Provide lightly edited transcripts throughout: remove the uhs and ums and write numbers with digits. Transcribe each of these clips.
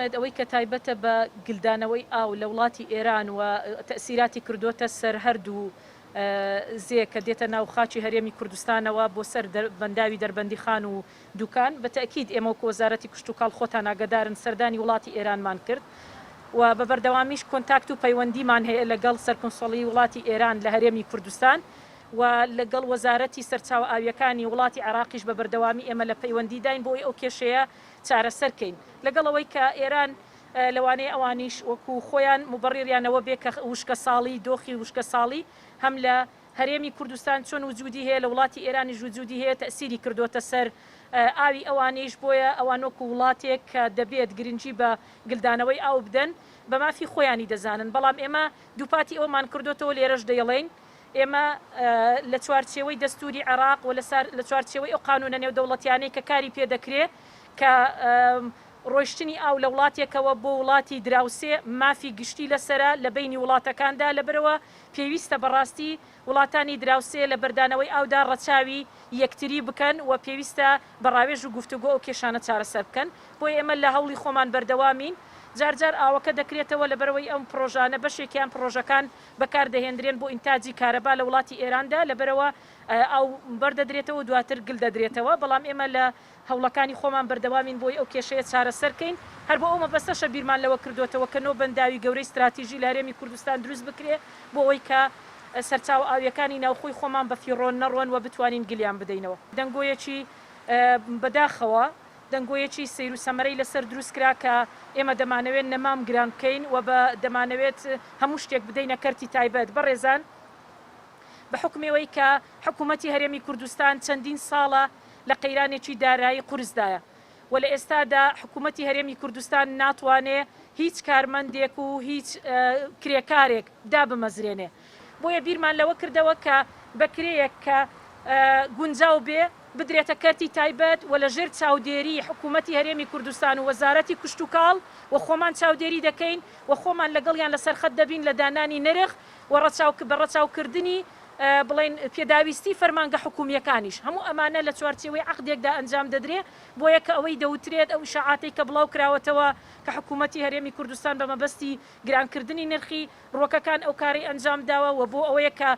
ئەوەی کە تایبەتە بە گلدانەوەی ئاو لە وڵاتی ئێران و تەئسیراتی کردۆتە سەر هەردوو زێ کە دێتە ناو خاکی هەرێمی کوردستانەوە بۆ سەر بەنداوی دەربەندیخان و دوکان، بە تەئکید ئێمە وەکو وەزارەتی کشتوکاڵ خۆتان ئاگەدارن سەردانی وڵاتی ئێرانمان کرد و بە بەردەوامیش کۆنتاکت و پەیوەندیمان هەیە لەگەڵ سەرکونسوڵی وڵاتی ئێران لە هەرێمی کوردستان و لەگەڵ وەزارەتی سەرچاوە ئاوییەکانی وڵاتی عێراقیش بە بەردەوامی ئێمە لە پەیوەندیداین بۆ ئەوەی ئەو کێشەیە چارەسەر کەین. لەگەڵ ئەوەی کە ئێران لەوانەیە ئەوانیش وەکو خۆیان موبەڕیریان ئەوە بێ کە وشکەساڵی، دۆخی وشکەساڵی هەم لە هەرێمی کوردستان چۆن وجودی هەیە لە وڵاتی ئێرانیش وجودی هەیە تەئسیری کردۆتە سەر ئاوی ئەوانیش بۆیە ئەوان وەکو وڵاتێک کە دەبێت گرنگی بە گلدانەوەی ئاو بدەن بە مافی خۆیانی دەزانن بەڵام ئێمە دووپاتی ئەوەمان کردۆتەوە لێرەش دەیڵێین ئێمە لە چوارچێوەی دەستووری عێراق و لە چوارچێوەی ئەو قانوونە نێودەوڵەتیانەی کە کاری پێ دەکرێ کە ڕۆیشتنی ئاو لە وڵاتێکەوە بۆ وڵاتی دراوسێ مافی گشتی لەسەرە لە بەینی وڵاتەکاندا، لەبەرئەوە پێویستە بەڕاستی وڵاتانی دراوسێ لە بەردانەوەی ئاودا ڕەچاوی یەکتری بکەن و پێویستە بە ڕاوێژ و گفتوگۆ ئەو کێشانە چارەسەر بکەن. بۆیە ئێمە لە هەوڵی خۆمان بەردەوامین. جار جار ئاوەکە دەکرێتەوە لەبەرئەوەی ئەم پڕۆژانە بەشێکیان پڕۆژەکان بەکاردەهێندرێن بۆ ئینتاجی کارەبا لە وڵاتی ئێراندا لەبەرئەوە ئاو بەردەدرێتەوە و دواتر گل دەدرێتەوە، بەڵام ئێمە لە هەوڵەکانی خۆمان بەردەوامین بۆی ئەو کێشەیە چارەسەر کەین، هەر بۆ ئەو مەبەستەشە بیرمان لەوە کردۆتەوە کە نۆ بەنداوی گەورەی ستراتیژی لە هەرێمی کوردستان دروست بکرێ بۆ ئەوەی کە سەرچاوە ئاوییەکانی ناوخۆی خۆمان بە فیڕۆ نەڕۆن و بتوانین گلیان بدەینەوە. دەنگۆیەکی بەداخەوە دەنگۆیەکی سەیر و سەمەرەی لەسەر دروست کرا کە ئێمە دەمانەوێت نەمام گران بکەین و بە دەمانەوێت هەموو شتێک بدەینە کەرتی تایبەت. بەڕێزان بە حوکمی ئەوەی کە حکوومەتی هەرێمی کوردستان چەندین ساڵە لە قەیرانێکی دارایی قورسدایە و لە ئێستادا حکوومەتی هەرێمی کوردستان ناتوانێ هیچ کارمەندێک و هیچ کرێکارێک دابمەزرێنێ بۆیە بیرمان لەوە کردەوە کە بە کرێیەک کە گونجاو بێ بدرێتە کەرتی تایبەت و لە ژێر چاودێری حکوومەتی هەرێمی کوردستان و وەزارەتی کشتوکاڵ و خۆمان چاودێری دەکەین و خۆمان لەگەڵیان لەسەر خەت دەبین لە دانانی نرخ و ڕەچاو بە ڕەچاوکردنی بڵێین پێداویستی فەرمانگە حکوومییەکانیش. هەموو ئەمانە لە چوارچێوەی عەقدێکدا ئەنجام دەدرێ، بۆیە کە ئەوەی دەوترێت، ئەو ئیشاعاتەی کە بڵاو کراوەتەوە کە حکوومەتی هەرێمی کوردستان بە مەبەستی گرانکردنی نرخی ڕووەکەکان ئەو کارەی ئەنجام داوە و بۆ ئەوەیە کە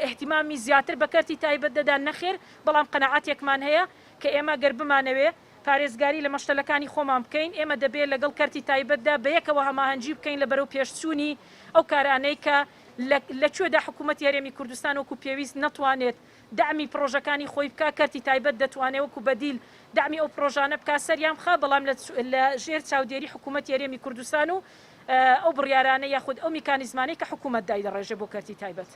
ئیهتیمامی زیاتر بە کەرتی تایبەت دەدا، نەخێر، بەڵام قەناعەتێکمان هەیە کە ئێمە گەر بمانەوێ پارێزگاری لە مەشتەلەکانی خۆمان بکەین، ئێمە دەبێ لەگەڵ کەرتی تایبەتدا بەیەکەوە هەماهەنگی بکەین لە بەرەوپێشچوونی ئەو کارانەی کە لە لە کوێدا حکوومەتی هەرێمی کوردستان وەکوو پێویست نەتوانێت دەعمی پڕۆژەکانی خۆی بکا، کەرتی تایبەت دەتوانێ وەکوو بەدیل دەعمی ئەو پڕۆژانە بکا، سەریان بخا، بەڵام لە لە ژێر چاودێری حکوومەتی هەرێمی کوردستان و ئەو بڕیارانە یاخود ئەو میکانیزمانەی کە حکوومەت دایدەڕێژێ بۆ کەرتی تایبەت.